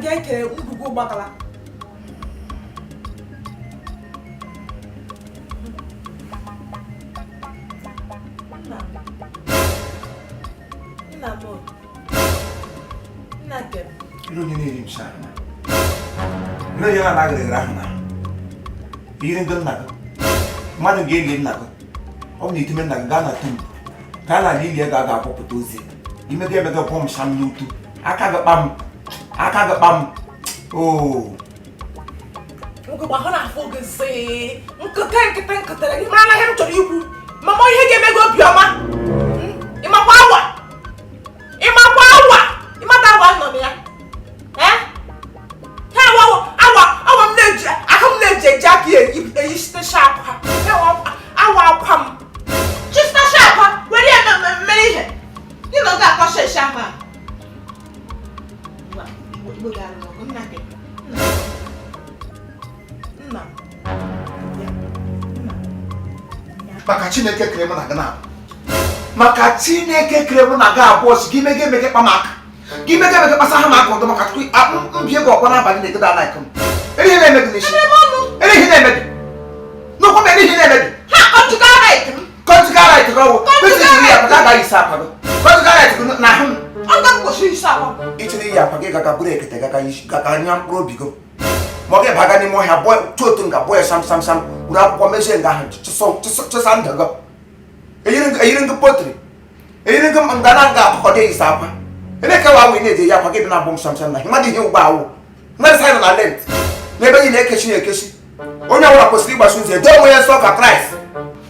nga ekere ngwugwu gbakala. Nna m. Nna m o. Nna nke m. Ndị onye na-eri m ahụ na. Ndị onye na-anaghị gịrịgịrị ahụ na. Yiri ndị nna gị. Mmadụ ga-eli nna gị. Ọ bụ na itime nna gị gaa na tomb. Gaa na ala ili ga ga-akpọpụta ozi. Imega emega bọm sham n'utu. Aka gị kpam. Aka gị kpam. Oo. Nwoke gba ahụ na-afụ gị zii. Nkịta nkịta nkịtara gị mara na ihe m chọrọ ikwu. Mama ihe ga-eme gị obiọma. Ị makwa awa? Ị makwa awa? Ị mata awa nọ na ya? Eh? Ha awa awa awa m na-eji ahụ m na-eji eji aka eyisitecha akwa. Ha awa akwa m. Chịsịtacha akwa were ya mere ihe. Gị na ọ ga-akọcha eshi ahụ a. Igbo ga-alụ ọgụ nna gị. Nna. Nna. Maka Chineke kere mụ na gị na maka Chineke kere mụ na gị abụọ si gị mege emege kpa m aka gị mege emege kpasa ha m aka ọdọ maka tupu mbie gị ọkwa n'abalị na-egodo ala m ere ihe na-eme gị n'isi ere ihe na-eme gị n'ụkwụ m ere ihe na-eme gị. Ha conjugal right m. Conjugal right gị ọwụ kwesịrị iyi akwa agaghị isi akwa gị conjugal right gị na ahụ m. Ọ ga m kwesịrị isi akwa. Ịchịrị iyi akwa gị gaga bụrụ ekete gaga gaga nya mkpụrụ obi gị ma ọ ga-abaga n'ime ọhịa bụọ otu nga bụọ ya sam sam sam were akwụkwọ mezie nga ahụ chụsa ndụ gị eyiri ngị potri eyiri ngị nga na nga akụkọ dị isi akwa eleka wa wee na-eji ya akwa gị dị na-abụ m sam sam na mmadụ ihe ụgbọ awụ mmadụ sị na Lent n'ebe niile ekechi ekechi onye ọbụla kwesịrị ịgbaso ụzọ edo onwe ya nsọ ka Kraịst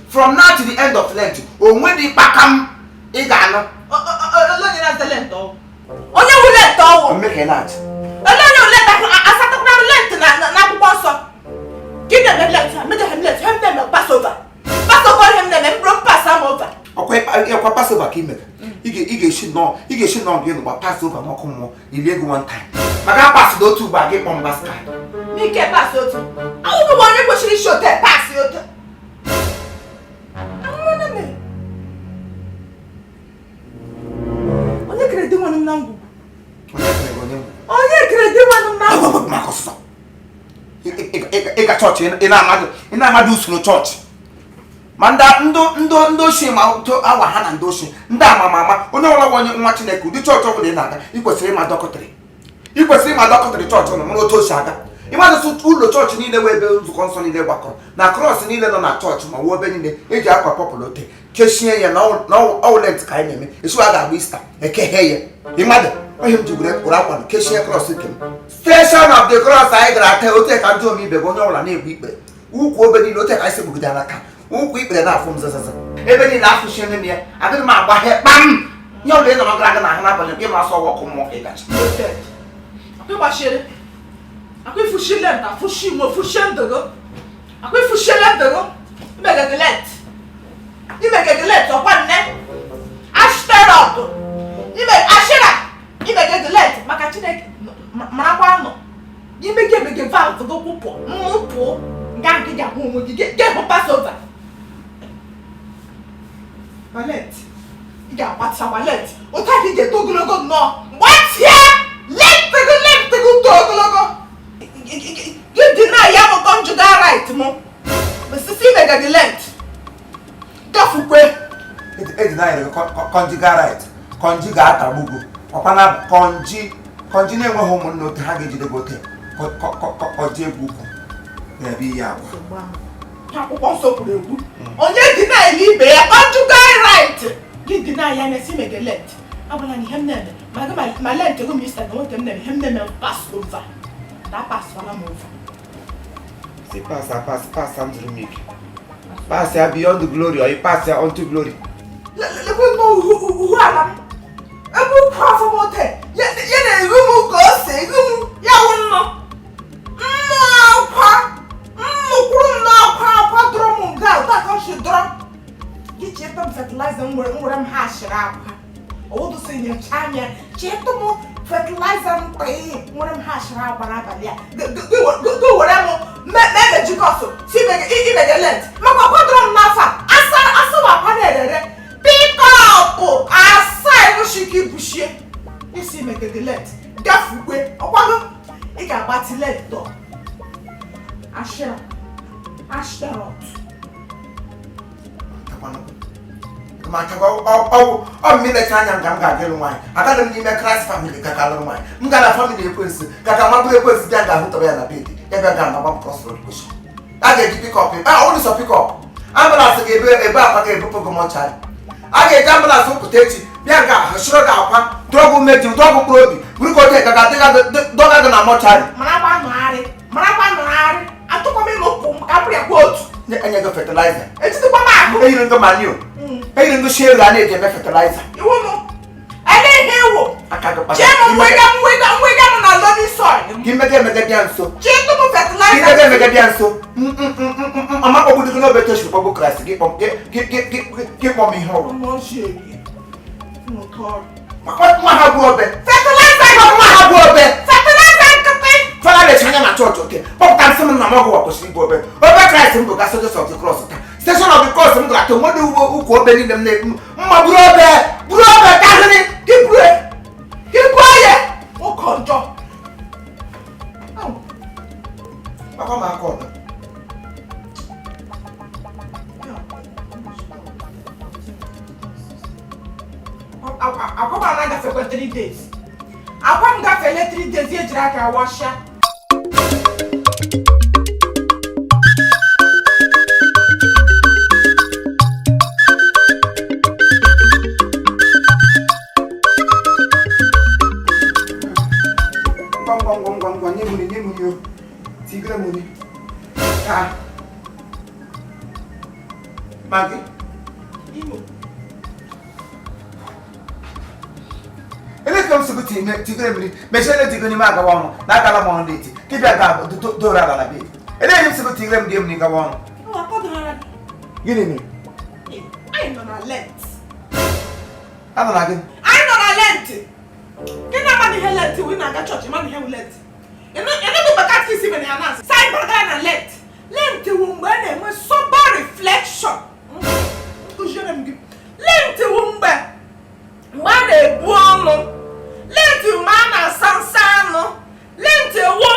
from now to the end of Lent onwe dị kpakam ị ga-anụ. Onye wụ Lent ọwụ? Mmekọ na-achị. Ele onye wụ Lent asatakwara m Lent n'akwụkwọ nsọ. Gị na-eme Lent a mejọ hem Lent hem na-eme Passover. Passover ihe m na-eme m bụrụ pass am over. Ọkwa Passover ka ị mere. Ị ga-esi nnọọ ị ga-esi nnọọ gị nụgba Passover n'ọkụ mmụọ ilie gị one time. Maka pass n'otu ugbo a gị kpọọ mba sky. N'ike pass otu. Ahụhụ bụ onye kwesịrị isi ote pass otu. Onye kere di nwanne m na ngwugwu? Onye kere di nwanne m na ngwugwu? Maka ọsụsọ. Ịga chọọchị ị na-amadụ usoro chọọchị. Ma ndị ochie ma awa ha na ndị ochie ndị ama onye ọbụla bụ onye nwa Chineke ụdị chọọchị ọbụla ị na-aga ị kwesịrị ịma dọkịtịrị ị kwesịrị ịma dọkịtịrị chọọchị ụnụ mara otu o si aga ịmadụsị ụlọ chọọchị niile wee ebe nzukọ nsọ niile gbakọrọ na cross niile nọ na chọọchị ma wuo ebe niile eji akwa purple ote kechie ya na ọwụ Lent ka anyị na-eme esiwa a ga-agba Easter ekeghe ya ịmadụ onye m ji were kpụrụ akwa kechie cross nke m station of the cross anyị gara taa ote ka ndị omeibe bụ onye ọbụla na-egbu ikpere ukwu obe niile ote ka anyị si gbugide aka ukwu ikpere na-afụ m zazaza ebe niile afụchiene m ya adịghị m agbaghe kpam ihe ọbụla ị nọrọ gara aga n'ahụ n'abalị nke ma asọ ọkụ mmụọ ka ị gacha. Akwa ifushi Lent afushi mo fushi ndụ akwa ifushi Lent gị imegege Lent imegege Lent ọkwa nne ashterọt ime ashira imegege Lent maka Chineke marakwa nọ imege emege valve gị kwụpụ mmụpụ nga nke ga-ahụ onwe gị ga-ehụ Passover ma Lent ị ga-agbatịakwa Lent otu a ka ị ga-eto ogologo nnọọ gbatịa Lent gị Lent gị too ogologo gị dị na ya bụ conjugal right mụ osisi imege gị Lent gafukwe. Ejinanyere conjugal right kọnji ga-atagbu gị ọkwa na kọnji kọnji na-enweghị ụmụnne ote ha ga-ejide gị ote kọnji egwu ukwu na-ebe iyi akwa. Akwụkwọ nsọ kwuru ekwu onye dị na-ele ibe ya conjugal right gị dị na ya na-esi mege Lent agwala na ihe m na-eme ma gị ma Lent ego m Easter na nwoke m na-eme ihe m na-eme Passover na paswala m over. Si pass pass pass am zuru m ike pass ya beyond the glory or you pass ya unto glory. Lekwe uhu ala m ebe ukwu afọ m ote ya na-eru m ka o si eru m ya wụ nnụ nnụ akwa nnukwuru nnụ akwa akwa dọrọ m nga ụta ka m si dọrọ gị cheta m fertilizer m were m ha ashịrị akwa ọwụdụsị nyecha anya cheta m fertilizer m tịị nwere m ha ashịrị akwa n'abalị a gị were m mejikọsụ si imege Lent maka akwa dọrọ m n'afọ a asawa akwa na-erere pikọpụ asaa enwuchi ike ibuchie isi imegede Lent gafukwe ọkwago. atakwanụ ma achakwa ọwụ ọ m ilecha anya nga m ga-aga ịlụ nwaanyị. Agaghị m n'ime Kraịst family ka ka lụrụ nwaanyị. M gara na family ekwensu ka ka nwa bụrụ ekwensu bịa ga ahụtara ya na bed ya bịa ga na gbapụ cross road kwesị a ga-eji pickup a ọ sọ pickup ambulance ga-ebe ebe akwa ga-ebupụ gị mortuary. A ga-eji ambulance pụta echi bịa nga hụchịrị gị akwa dọgụ umeji dọgụ mkpụrụ obi buru ka oge gaga dọga gị na mortuary. Marakwa nọgharị, marakwa nọgharị, atụkwa m ịnụ ụkwụ m ka bụrụ ya kwa otu. Enye gị fertilizer. Ejidekwa m ahụ. Eyiri ngụ manure, eyiri ngụ shi elu a na-eji eme fertilizer. Iwu m ele ihe iwu. Aka gị kpata. Chee m nwega nwega nwega m na loamy soil. Gị mega emega bịa nso. Chee tụpụ Gị fertilizer. mega emega bịa nso. Ama kpọgbudo gị n'obe toshiri kpọgbu Kraịst gị kpọm ihe ọgwụ. Nwa ha bụ obe. Fertilizer. Nwa ha bụ obe. Fertilizer nkịtị. Fada lechi anya na chọọchị oke kpọpụta nsị m na m ọgwụ kwesịrị ịbụ obe obe Kraịst m bụ ga Soldiers of the Cross taa Station of the Cross m gara taa nwere uwe ukwu obe niile m na-ekpu mma buru obe buru obe tahịrị. Gị buru gị buo ya nwoke ọjọọ. Akwa m aka ọdọ. Akwa m na-agafekwa 3 days. Akwa m gafele 3 days ya ejiri aka washa. Ngwa ngwa ngwa ngwa ngwa, nye m nri, nye m nri o tigere m nri ka Maggi. Imo. Ele ka m sị gị tigere m nri mechiere di gị n'ime agawa ọrụ na agala m ọrụ n'eti ka ịbịa ga doro ala na bed. Ele ihe m sị gị tigere m di m nri gawa ọrụ. Gịnị mere? Anyị nọ na Lent. Anọ na gị. Anyị nọ na Lent. Gị na-amaghị ihe Lent wụ, ị na-aga chọọchị mana ihe wụ Lent. Ịnụdụ mgbe katikisi mere ya na-asị sị anyị bagara na Lent. Lent wụ mgbe a na-enwe sober reflection. Nkụziere m gị. Lent wụ mgbe a na-ebu ọnụ. Lent wụ mgbe a na-asa nsa anụ. Lent wụ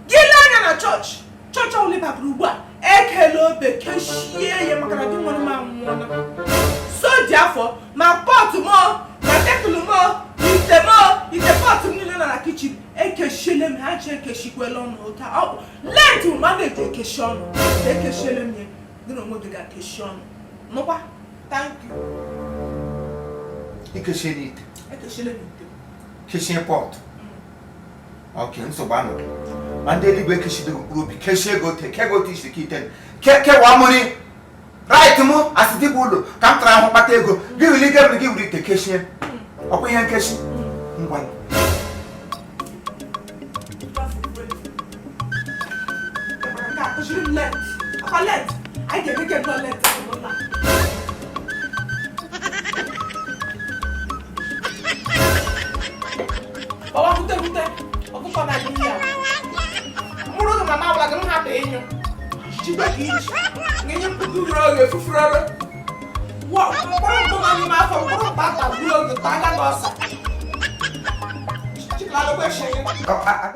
gị lee anya na chọọchị. Chọọchị ọbụla ị bagara ugbu a ekele obe kechie ya maka na di nwere m anwụọla. So dị afọ ma pot m ma kettle m ite m ite pot m niile nọ na kitchen ekechiele m ha chi ekechikwela ọnụ ụta. Lent wụ mgbe a na-eji ekechi ọnụ. Ekechiele m ya gị na onwe gị ga-ekechi ọnụ. Nụkwa? Thank you. Ikechie n'ite. Ekechiele m ite. Kechie pot. Ok, nsogbu anọghị. Ma ndị eluigwe ekechidogo mkpụrụ obi kechie ego ote ke ego ote isi ka ite kewaa mmiri right mụ asị dịbụ ụlọ ka m tara ahụ kpata ego gị wuli ike gị wuri ite kechie ọkwa ihe nkechi ngwa. Akụziri m Lent. Akwa Lent. Anyị ga-eme gị nnọọ Lent n'ụlọ a. Ọwa bute bute ọkụkọ na-adị ya. Mụrụ gị mama agwara gị m hapụ ịnyụ. Jide ka iji. Ngenye mkpuku ruru oge fufuru ọrụ. Mkpụrụ mkpụ nọ n'ime afọ mkpụrụ mkpa ata gburu oge taa aga n'ọsa. Chikala lekwa eshi gị.